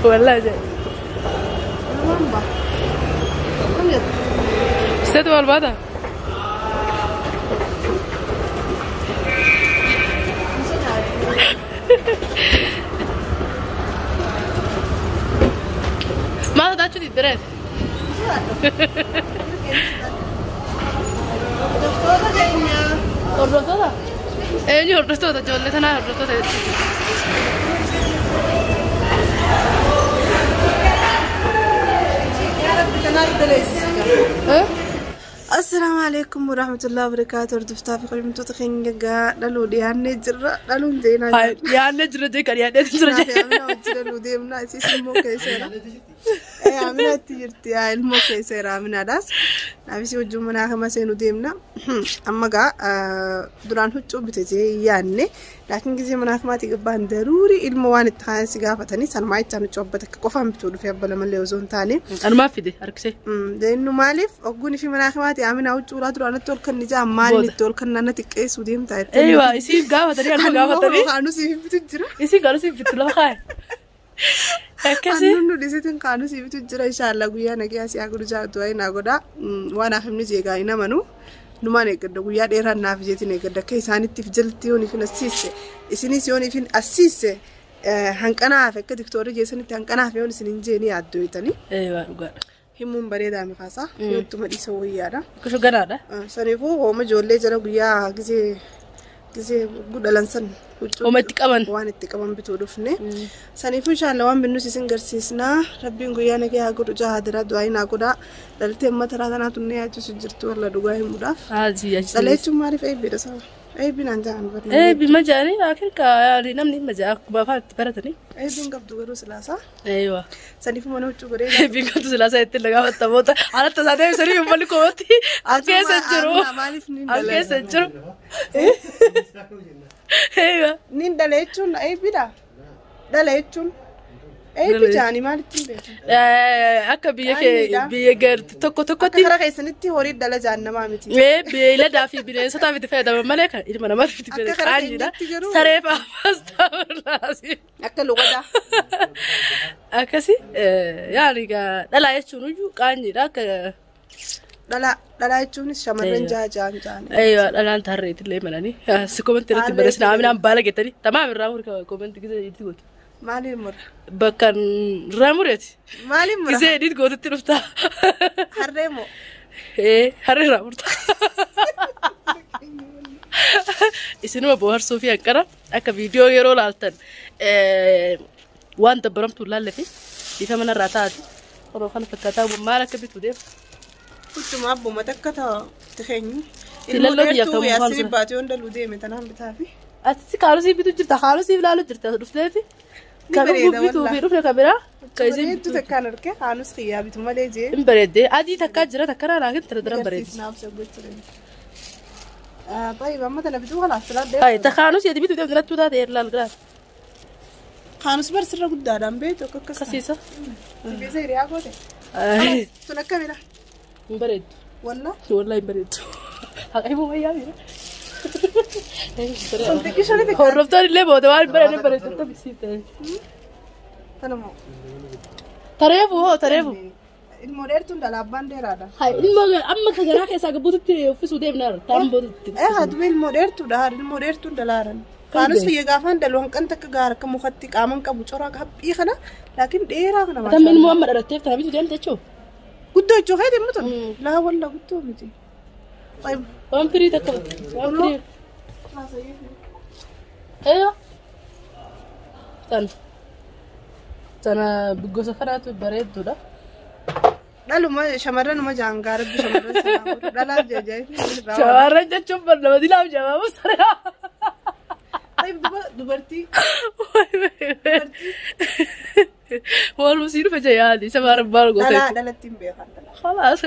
Wallaahi jedhe. Ilmaan ba'a. Akkam jettu? Isteetu maal baata? Maal sodaachuu diddireet? Hordoftoota keenya. Hordoftoota? Eenyu hordoftoota? Ijoollee tanaa hordoftoota jechuudha. Yaa Rabbi kanaaf daleessisa. Eh? Assalaamu alaikum warahmatullahi wabarakaatu. Hordoftaa fi kabajamtoota keenya gaa dhaluu dhiyaannee jirra. Dhaluun seenaa Hai, dhiyaannee jira jee kan dhiyaannee jira Kanaaf jee. Amina wajji dhaluu deemna. Isiis ilmoo keesseera. Amina itti jirti. Yaa ilmoo keesseera Aminaadhaas. Naafis wajjin manaa kama seenuu deemna. Amma gaa duraan huccuu bite jee yaanne. Laakiin gisee manaa kamaatii gabbaan daruuri ilmoo waan itti haan si gaafatanii sanumaa jechaan huccuu abba takka qofaan bituu dhufe abba lamallee osoo hin taane. Anumaaf fide harkisee. Jennu maaliif ogguun fi manaa kamaati Amina huccuu ulaa duraan natti ol kan ijaa maaliin Booda. itti ol kan naannoo xiqqeessuu deemtaa jettee. Eeywa isiin gaafatanii anuma gaafatanii. Kaanuu siif bitu jira. Isiin garuu siif bittu lafa kaaye. Akkasii. Annuun nu dhisitin kaanuu siif bitu jira inshaalla guyyaa nagayaa si haa jaatu wayi naa godhaa waan hafimni jeegaa hin amanu. Numaan eeggadha guyyaa dheeraan naaf jeetiin eeggadha akka isaanittiif jalatti yoon ifin assiisse isinis yoon ifin assiisse hanqanaaf akka diktoorri jeessanitti hanqanaaf yoon isin hin jeeni yaaddoo jetanii. Eeywa dhugaadha. Himuun bareedaa mikaasaa yoottuma dhiisa wayyaadha. Akkasuma ganaadha. Saniifuu hooma ijoollee jala guyyaa gisee gisee gudhalan san huccuu Hooma itti qaban. waan itti qaban bituu dhufne. Saniifuu inshaalla waan binnus isin garsiisnaa. Rabbiin guyyaa nagee haa godhu jaha dira du'aa naa godhaa. Dhaltee amma taraa tanaa tunnee yaachisu jirtu walla dhugaa himuudhaaf. Haajii achi. Dhala jechuun maaliif eebbiidha saba? Eebbiin aan ja'an barnaa. Eebbi majaanii laakiin kaa namni majaa akkuma afaan itti baratanii. Eebbiin qabdu garuu silaasaa. Eeywa. Saniifuu mana huccuu bareedaa. Eebbiin qabdu silaasaa ittiin lagaafattamoota. Alatti isaa deebisanii uummanni koomatti as keessa jiru. Maaliif niin As dhala? keessa jiru. Eeywa. Niin dhala jechuun eebbiidha? Dhala jechuun eebbi jaanii maalitti hin beekan? Akka biyya kee biyya garti tokko Akka tokkotti karaa keessanitti horii dhala jaannamaa miti. Beeyladaa fi bineensotaaf itti fayyadaman malee kan ilma namaatiif itti Akka fayyadaman karaa qaanyiidha. keenyatti garuu- Saree fa'aas ta'uu Akka lugadaa. Akkasi yaani dhalaa jechuun iyyuu qaanyiidha akka Dhala dhala jechuunis shamarran jaha jahan jahani. Eeywa dhalaan tarreetillee malanii si komentii irratti barreessina aminaan baala gettanii tamaam irraa muri komentii gisee itti gootu. Maaliin mura? Bakka irraa mureeti. Maaliin mura? Gisee edit gootutti dhufta. Harree moo? Ee harree irraa murta. Isinuma bohaarsuu fi hanqara akka viidiyoo yeroo laaltan waan dabbaramtu hin laalle fi bifa manarraa taati. Yeroo kana fakkaataa maal akka bitu deema. Huccuma abbuma takka ta'e keenyu. Ilmoo Filannoo biyyaaf dheertuu ta'uu yaasii waan baatee hunda luu deeme tanaan bitaafi. Ati si kaalusii bitu jirta kaalusii ilaalu jirta dhufteeti. Ni Kan bareeda bituu fi wallaahi. dhufne kan biraa. Kan isin Bareedduu takkaan arge kaanus xiyyaa bitu malee jee. hin bareedde adii takkaa jira takka laakiin tana daran bareeddi. Garsiisnaaf gochuu dandeenya. طيب amma tana bituu kalaas filadhee. Hayi ta kaanus yedi bituu deemte nattuu taate laal giraas. Kaanus bar sirra guddaadhaan beektu akka akkas. Kasiisa. Sibiisa hiriyaa goote. Tun akkamidha? Hin bareeddu. Walla. Wallahi hin bareeddu. Haqa himuu wayyaa mira. Sun xiqqisho ni xiqqaatti. Hordoftoonni illee booda waan hin bareedne bareeddu taphisiifte. Tana moo? Tareefu hoo tareefu. Ilmoo dheertuun dhala abbaan dheeraadha. Hayi ilmoo amma ka garaa keessaa gabbuututti uffisuu deemna taan boodutti. Eh haa dubi ilmoo dheertuudha haa ilmoo dheertuun dhalaaran. Kaanus xiyya gaafaan dhalu hanqan takka gaara akka mukatti qaaman qabu coraa haphii kana laakiin dheeraa kana Tam ilmoo amma dhalatteef tana bituu deemte jechuu. Guddoo jechuu keeti immoo tun. Laa walla guddoo miti. طيب Waan firii takka waan firii. Eeyyoo. Tan. Tana gosa kanaatu bareedduudha. Dhaluma shamarranuma jaangaa rabbi shamarran sanaa godhu. Dhalaaf jajaa'iif. Shamarran jechuun bar nama dilaaf jabaabu saree. طيب dubartii Waan musii dhufe jayaadi shamarran maal goote. dhalaa dhalatti hin beekan dhala. خلاص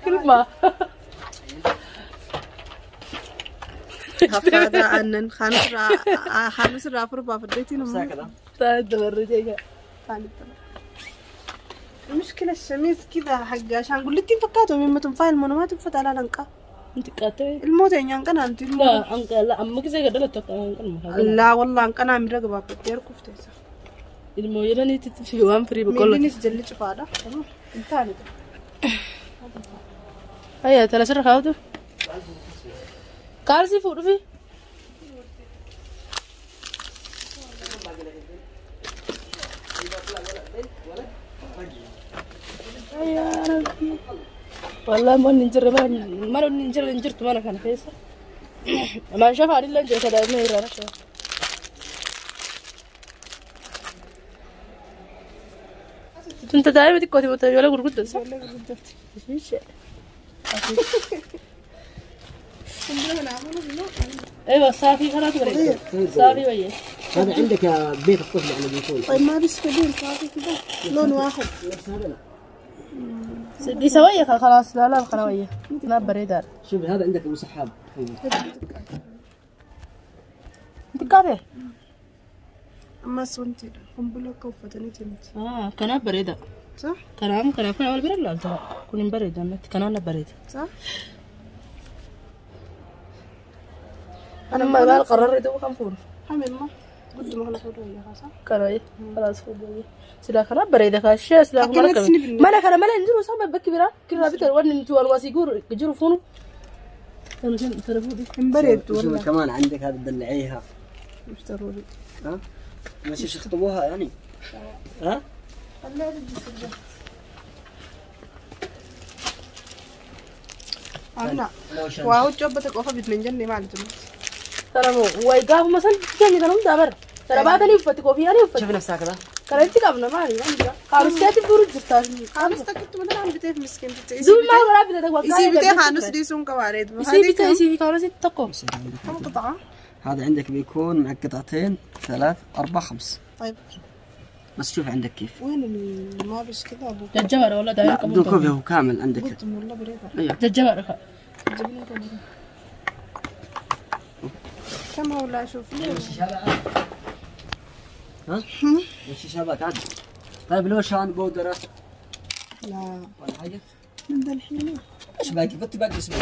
كلمة Haffaadhaa aannan kaanus irraa afur baafadheetiin immoo تبرجيها المشكلة الشميز كذا حق عشان قلتي فكاته مما تنفع المنومات تنفت على لنقا. Inti qaatee. Ilmoo teenyaan qanaamti ilmoo. La amma gisee gadala tokko hanqanuma. Laa wallah hanqanaa miira gabaabbattee harkufteessa. Ilmoo jedhaniitti fi waan firii boqqolloo. Miillinis jalli cufaadha. Hin taane. Ayyaa tala sirra kaawwatu. Kaalsii fuudhufi. Ayyaa Rabbi. Wallah manni hin jirre mana hin jirre hin jirtu mana kana keessa. Amaan shafaan illee hin jiru daa'imman irraa rashaa. Tunta daa'ima xiqqooti bota ijoollee gurguddaa. Ijoollee gurguddaati. Ishee. Kumbura kanaafuu nuti ايوه صافي خلاص بريد صافي ويه هذا عندك بيت الطفل يعني بيكون طيب ما بس كبير صافي كده لون واحد. نفس هذا لا. دي سويه خلاص. لا لا خلاويه لا بريد. شوف هذا عندك ابو سحاب. انت كافي اما سونتي قنبله كوفتني تمت. كان بريد صح؟ كلام كان كنا اول بريد لا ترى كنا بريد كان بريد صح؟ انا ما بال قرر يدو كان فور حمل ما قد ما خلصوا وياها صح؟ كانوا ايه خلاص فور سلا كان بريد كاشي سلا ما انا كان ما ننزل صعب بكبيره كنا بيتر ون انتو الواسيقور جرو فونو انا كان تلفوني بريد والله. كمان عندك هذا تدلعيها مش ضروري. ها؟ ماشي يخطبوها يعني. ها؟ أنا واو جوبتك أوفا بتمنجني ما عندي. ترى مو ويقاف مثلا كان يقولون دابر ترى بعد اللي يفتك وفي أنا يفتك. شوف نفسك كذا. كرنتي قبل ما علي خامس كاتب دور جستان. خامس تكت مثلا عم بتعرف مسكين. زوم ما ولا بتدق. يسي بتاع خانوس دي سون كوارد. يسي بتاع يسي خانوس تقو. كم قطعة؟ هذا عندك بيكون مع قطعتين 3 4 5. طيب. بس شوف عندك كيف. وين المابس كذا ابو؟ الجمر والله ده بدون كوفي هو كامل عندك. قلت والله بريدة. ايوه. الجمر. كم هو لا شوف لي. ها؟ وش شبك عاد؟ طيب لوشان بودرة؟ لا ولا حاجة؟ من ذا الحين ايش باقي؟ قلت باقي اسبوع.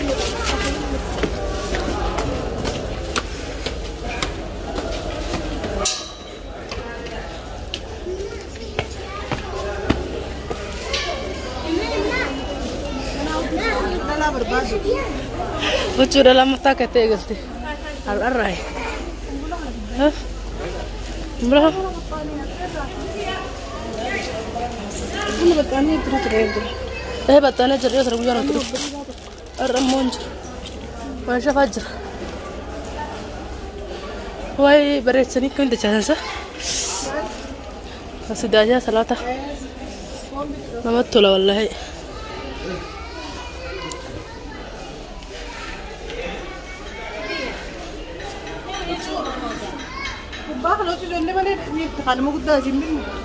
Huccuudha lammaffaa akka ta'e galte. Har'arraa. Bira. Ee baxxaanee jirra yoo guyyaa irratti dhufu. Har'a immoo hin jiru. Waan shafaa jira. Waa'ee bareechanii akkamiin dachaasansa? Asidaajaa salaata. Namatti tola wallaahi.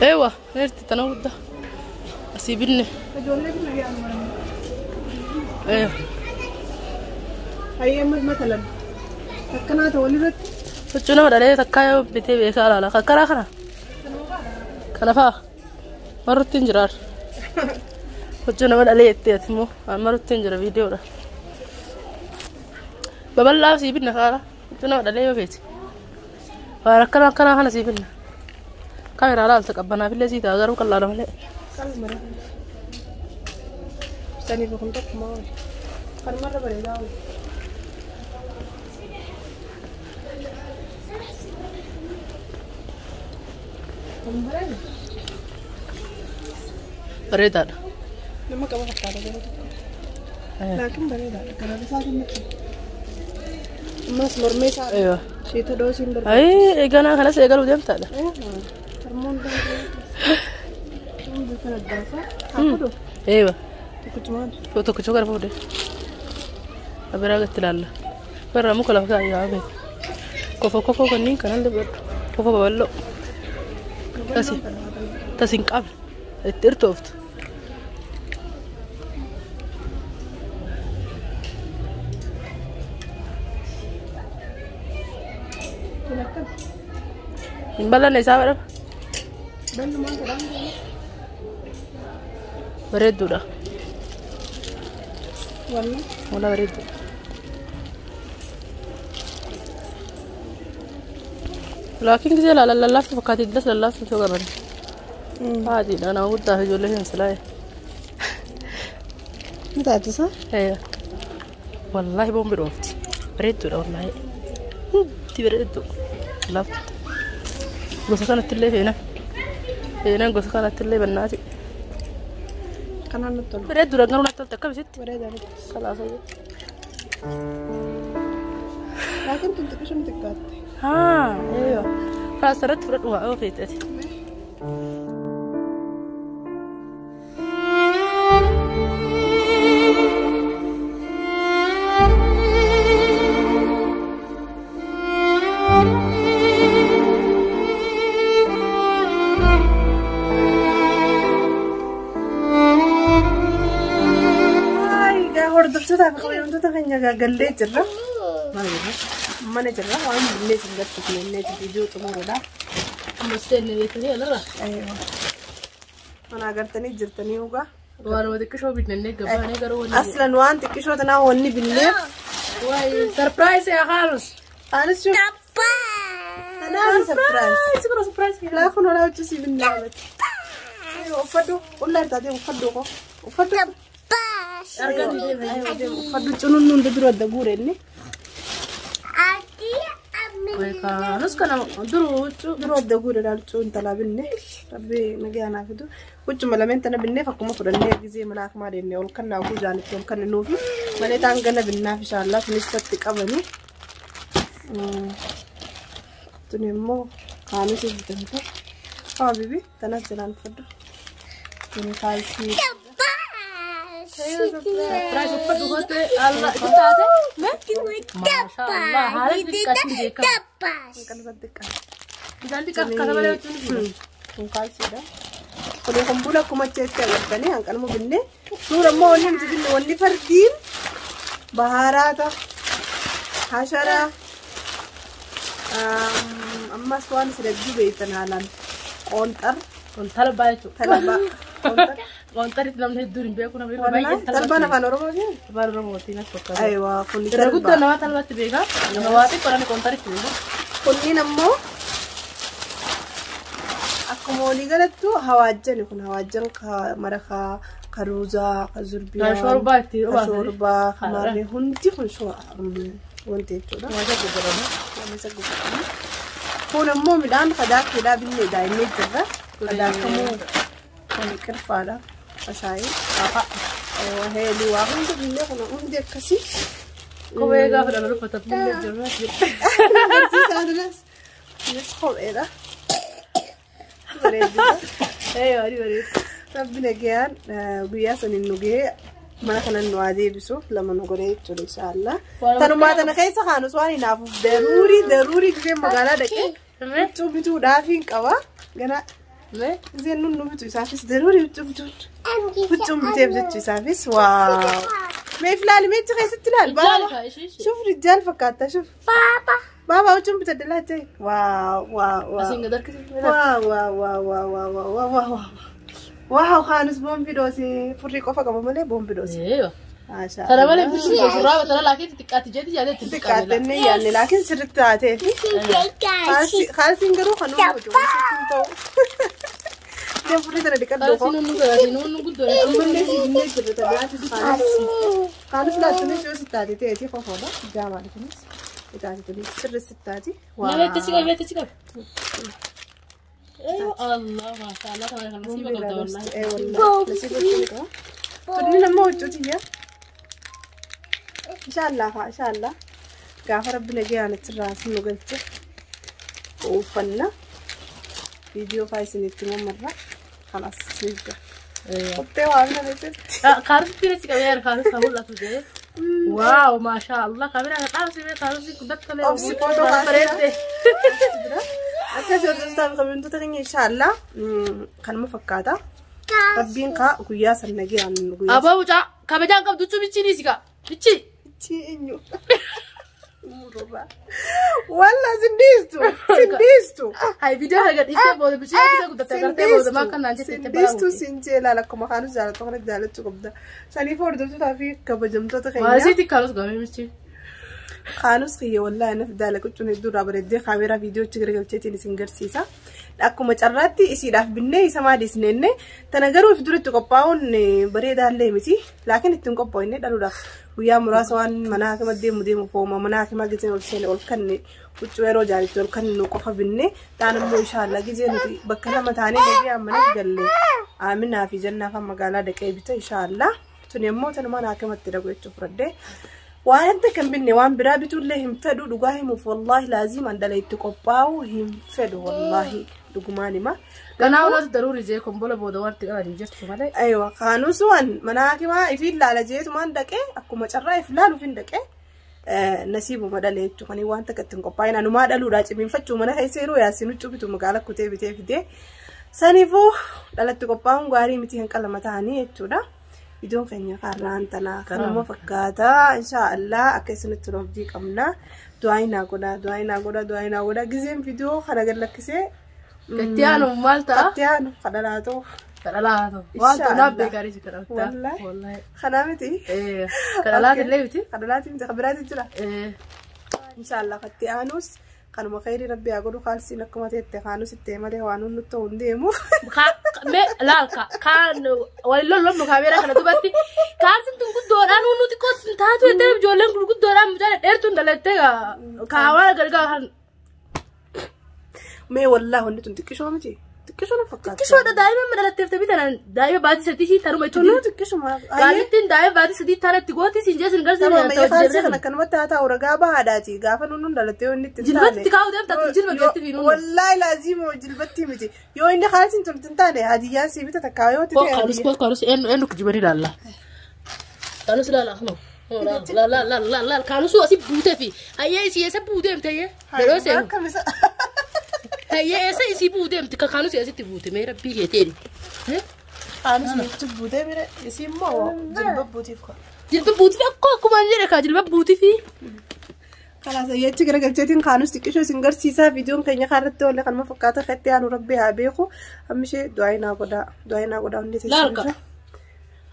ايوه نرتي تناول ده اسيبني ايوه هي مثلا تكنا تولدت فچنا ولا تكايو بيتي بيكا لا لا كرا خنا كنفا مرتين جرار فچنا ولا ليت تيمو مرتين جرا فيديو ده بابا سيبنا خالا فچنا ولا ليه بيتي واركنا كنا خنا سيبنا كاميرا لا تقبلنا في الذي تغيروا كلا لا لا استني بكم تقمار كل مرة بريداوي بريدان لما كمان حطها لكن بريدان كنا بساعة ما مرميت. ايوه شيء تدوسين بريد. اي انا خلاص اقلوا ديم تاع ايوه ايوه tokko gara fuudhe abiraa gatti ilaalla barra muka lafa kaa'ee yaa'ame kofa kofa kanneen kanan dabarru kofa babal'oo tasi tasi hin qabne itti irtooftu. Hin bal'anne isaa badhafa. Bareedduudha. Wala bareedduudha. Laakiin gisee laalan lallaaftu fakkaatee dilas lallaaftu osoo qaban. Haatiidha nama guddaa fi ijoollee hin silaa'e. Ni taatisa? Wallaahi boombi dhoofti. Bareedduudha wallaahi. Hundi bareeddu. Laaftu. Gosa kanatti illee feena. Feenaan gosa kanatti illee bannaati. Kanaan natti tola. Bareedduudha garuu natti tolte akkamitti? Bareedaa miti. Salaasa. Laakiin tun xiqqishuu ni xiqqaatte. Haa, eeyyoo. Kaasarratti fudhadhu waa oo feeteeti. Egaa hordoftoota fi kabajamtoota keenya gagallee jirra. Mana jirra waan binnee isin garsiifne illee viidiyoo xumuruudha. Amma seenne beekanii alarra. Mana agartanii jirtanii dhugaa. Waanuma xiqqishoo binnannee gabaanee garuu wanni. Aslan waan xiqqishoo tanaa wanni binneef. Waayee sarpiraayisii haa haalus. Anis shuf. Kanaaf sarpiraayis. Sikira sarpiraayisii. Laa kun olaa hojii binnee miti. Uffadhu qullaa taatee uffadhu koo uffadhu. Uffadhu cunuun hunda dura adda guure inni. Kaanus kana duruu huccuu. Dura adda guure laal huccuu intalaa binne rabbi nagaa naa fidu. Huccuma lameen tana binneef akkuma fudhannee gizee mana akkuma deemnee ol kan naafuu jaanitti ol kan nuufi malee taan gana binnaaf inshaallaa tunis tatti qabani. Tuni immoo kaanis bitamte. Haa bibi tanas jalaan uffadhu. Tuni kaalsii. Sarpiraayis uffadhu goote alla itti taate. Maasha Allah haala xiqqaatiin beekama. Qalba xiqqaa. Bishaan xiqqaa akkasa malee huccuun ni Kun kaalsiidha. Kun kumbuula akkuma achitti agartanii hanqalma binnee suura immoo wanni nuti binne wanni fardiin bahaaraata hasharaa ammas waan isin hedduu beektan haalaan qoonxar Kun talbaa jechuudha. talbaa qoonxar Qoonxaritti namni hedduun hin beeku namni baay'een talbaan afaan oromootiin Afaan Oromootiin as fakkaata. aywa kun Irra guddaa talbaa nama talbaatti beeka. Nama waa xiqqoo namni qoonxaritti beeku. kunniin ammoo akkuma walii galattu hawaajjani kun hawaajjan mara ka ruuzaa ka zurbiyaa Kan shoorbaa itti ka obaasanii. shoorbaa ka maarree hundi kun wanti jechuudha. Waan gurguramu. Waan gurguramu. Kun ammoo midhaan kadaakkeedhaa binnee daa'immee jirra. Kadaakkamuu kun qirfaadha. Ashaayii. Heelii waa hundi binnee kun hundi akkasii. Kophee gaafa dhala uffatan binnee jirra. Barsiisaa duras. Kunis kopheedha. Bareedina. Ee warii bareedu. Rabbi nagayaan guyyaa saniin nu gahee mana kanan nu haa deebisu lama nu godhee jechuudha inshaallah. Tanumaa tana keessa kaanus waan hinaafuuf daruurii daruurii giseen magaalaa dhaqee huccuu bituudhaaf hin qaba. Gana giseen nun nu bitu isaafis daruurii huccuu bituun huccuun biteef jechuu isaafis waaw. Mee filaali mee achi keessatti ilaali. Baaba shuf rijjaal fakkaata shuf. Baaba huccuun bitadde laajjee. Waaw waaw waaw. Asiin gad harkisee. Waaw waaw waaw waaw waaw waaw waaw waaw. Waaw kaanis boombi dhoosee furrii qofa qaba malee boombi dhoosee. Eewa. Maashaa Sana malee bitu suuraa batala laakiin xiqqaatti jeeti yaadee itti xiqqaate. Xiqqaattennee yaadne laakiin sirriitti taatee fi kaalsiin garuu kan nuyi hojii hin ta'u. Deem furrii tana dhiqadhu Kaalsiin qofa. nunnu godhate nunnu guddoon. Ammallee si binnee jirra tabi'aatis kaanis. Kaanis laattunis yoo si taate ta'eeti qofoodha. Jaamaadha kunis. Itaati tunis sirri si taati. Nama itti ci qabe itti ci qabe. Eewa Allah maasha Allah tabaaraka nasiiba qabda wallaahi. Tunni nama huccuutiyya. Inshaallah haa inshaallah. Gaafa rabbi nagayaan achirraa as nu galche uffanna. Viidiyoo faa isinitti mamarra. Kanas ni jira. Qophee waan kana keessatti. Kaarusitti achi qabee kaarusi kan mul'atu jee. Waaw maasha Allah kameraa kana dhaabsifee kaarusi guddatta lee. Obsi footoo bareedde. Akkasii hordoftoota fi kabajamtoota keenya inshaallah kanuma fakkaata. Rabbiin kaa guyyaa san nagayaan nu guyyaa. Abaa mucaa kabajaan qabdu huccuu bichii dhiisi kaa. Bichii. Bichii eenyu? Mururraa. Walla sindiistu sindiistu. Hai viidiyoo kana gadhiistee booda bichii dhiisee guddatte agartee booda maal kan naan jette itti Sindiistu sin jeelaal akkuma kaanus jaallattu kana jaallachuu qabda. Saniif hordoftootaa fi kabajamtoota keenya. Maasiitti kaarus gamee bichii. Kaanus kiyya wallaahi naf daala quccuun hedduu irraa bareeddee kaameeraa viidiyoochi garagalcheetiin isin garsiisa. Akkuma carraatti isiidhaaf binnee isa maadisneenne tana garuu if duritti qophaa'uun bareedaallee miti. Laakiin ittiin qophoofne dhaluudhaaf guyyaa muraasa waan mana haakima deemu deemu fooma mana haakima gizeen ol seene ol kanne huccuu yeroo jaalitti ol kanne qofa binne taan immoo inshaalla gizee nuti bakka lama taanee deebi'ee mana galle Aaminaa fi Jannaaf magaalaa dhaqee bita inshaalla. Tuni immoo tana mana haakimatti dhaqu jechuuf fudhadhee. Waan kan binne waan biraa bituullee hin fedhu dhugaa himuuf wallaahi laaziim an dhala itti qophaa'u hin fedhu wallaahi dhugumaan hima. Ganaa wanti daruuri jee kombola booda wanti qaban hin jirtu malee. Aywa kaanus waan mana hakimaa ifiin laala jeetumaan dhaqee akkuma carraa if laaluuf hin dhaqee nasiibuma dhale jechuudha. Kan waan takka ittiin qophaa'in anumaa dhaluudhaa cimiinfachuu mana keessa yeroo yaasin huccuu bitu magaala kutee bitee fidee saniifuu dhalatti qophaa'uun gaarii miti hin qalama ta'anii jechuudha. Iddoon keenya karraan tanaa kanuma fakkaata. Inshaallah akka isinitti abdii qabna. Du'aa naa godha, du'aa naa godha, du'aa naa godha. Gizeen viidiyoo kana gad lakkisee. Itti aanu maal ta'a? Itti aanu kadhalaa ta'u. Kadhalaa ta'u. Waan ta'u beekarii si kadhataa. Wallaahi. Kanaa miti. Kadhalaati illee miti. Kadhalaati miti. Kabiraati jira. Inshaallah itti aanus kanuma khayrii rabbi haa godhu kaalsiin akkuma teette kaanus itti malee waan nutti ta'u hin deemu. Laal kaan waliin lolloon kaameeraa kana duubatti kaalsiin tun guddoodhaan nuti qotiin taatu jettee ijoolleen gurguddoodhaan mucaan dheertuun dalattee kaawwan gargaar kan. Mee wallaahi wanni tun xiqqishoo miti. Xiqqishoo na fakkaata. Xiqqishoodha daa'ima dhalatteef tabii tanaan daa'ima baatii sadii tanuma itti. Tunuu xiqqishuma. Gaalittiin daa'ima baatii sadii tana itti gooti siin jee siin garsiin. Tamam kaalsii kana akkanumatti haa ta'u ragaa bahaadhaati gaafa nuun dhalattee inni itti taane. Jilbatti kaa'u deemta jilba geetti fi nuun. Wallaahi laazimoo jilbatti miti. Yoo inni kaalsiin tun hin taane hadiyyaan sii bita takkaa yoo ta'e. Kaalus kaalus eenyu eenyu kijibanii ilaalla. Kaalus ilaala kunoo. La la la la la kaalusuu asii buutee fi hayyee isii eessa buutee miti hayyee. Yeroo seenu. Hayyee eessa isii buutee miti kaanus asitti buute mee rabbii keeteen. Kaanus nutti buutee mire isii immoo jilba buutiif ka. Jilba buutiif akkuma akkuma hin jedhe kaa jilba buutiifi. Kalaas ayyachi garagalcheetiin kaanus xiqqishoo isin garsiisaa viidiyoon keenya kaarratti oolle kanuma fakkaata keessatti aanu rabbi haa beeku amma ishee du'aa naa godhaa du'aa naa godhaa hundi Laalka.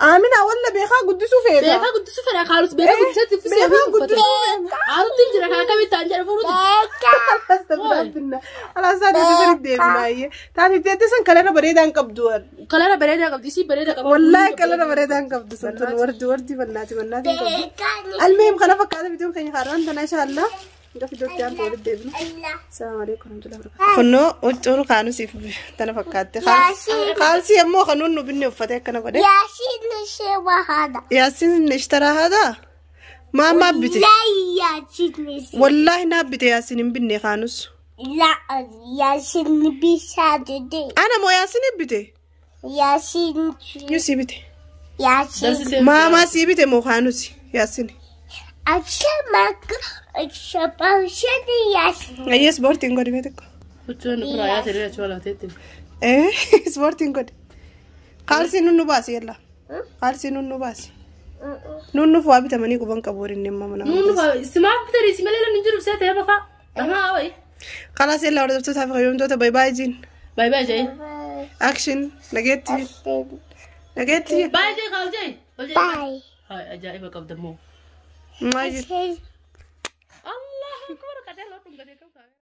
Amina walla beekaa guddisuu feeta. Beekaa guddisuu fedha kaanus beekaa guddisatti uffisee Beekaa guddisuu feeta. Aanutti jira kaa akkamitti aan jedha fuudhuti. Alaasaa deebisanii deebinaayyee. Taate teette san kalara bareedaa hin qabdu. Kalara bareedaa qabdi isii bareedaa qabdi. Wallaahi kalara bareedaa hin qabdu sun tun wardi wardi bannaati bannaati hin qabdu. Almeem kana fakkaata viidiyoon keenya haaraan tana inshaallaa. Hanga viidiyootti aan walitti deebinu. Salaamu alaikum warahmatullahi wabarakatuh. Kunnoo huccuun kaanusiif tana fakkaatte. Kaalsii ammoo kan nuun nu binne uffate akkana godhe. Yaasiin ishee wahaadha. Yaasiin ishtaraa haadaa? Maa maa bite? Yaasiin ishee. Wallaahi naa bite yaasiin hin binne kaanus. La yaasiin bisaa dide. Ana moo yaasiin hin bite? Yaasiin. Yuu sii bite? Yaasiin. Maa maa sii bite moo kaanus yaasiin? Ayyee ispoortiin godhi mee xiqqoo. Huccuun ofirraa yaate dheeraa achii walaateetti. Ispoortiin godhi. Kaalsii nun nu baasi yalla. Kaalsii nun nu baasi. Nun nuuf waa bitamanii quban qabu waliin dhimma mana. Nun nuuf simaaf bitanii si malee namni jiru see ta'e bafa. Dhamaa wayi. Kalaas yalla hordoftootaa fi kabajamtoota bye bye jiin. Bye bye jee. Action nageetti. Nageetti. Bye jee kaal jee. Bye. Ajaa'iba qabda moo. Maal Allah akbar qajeeloo dhungatee qabu.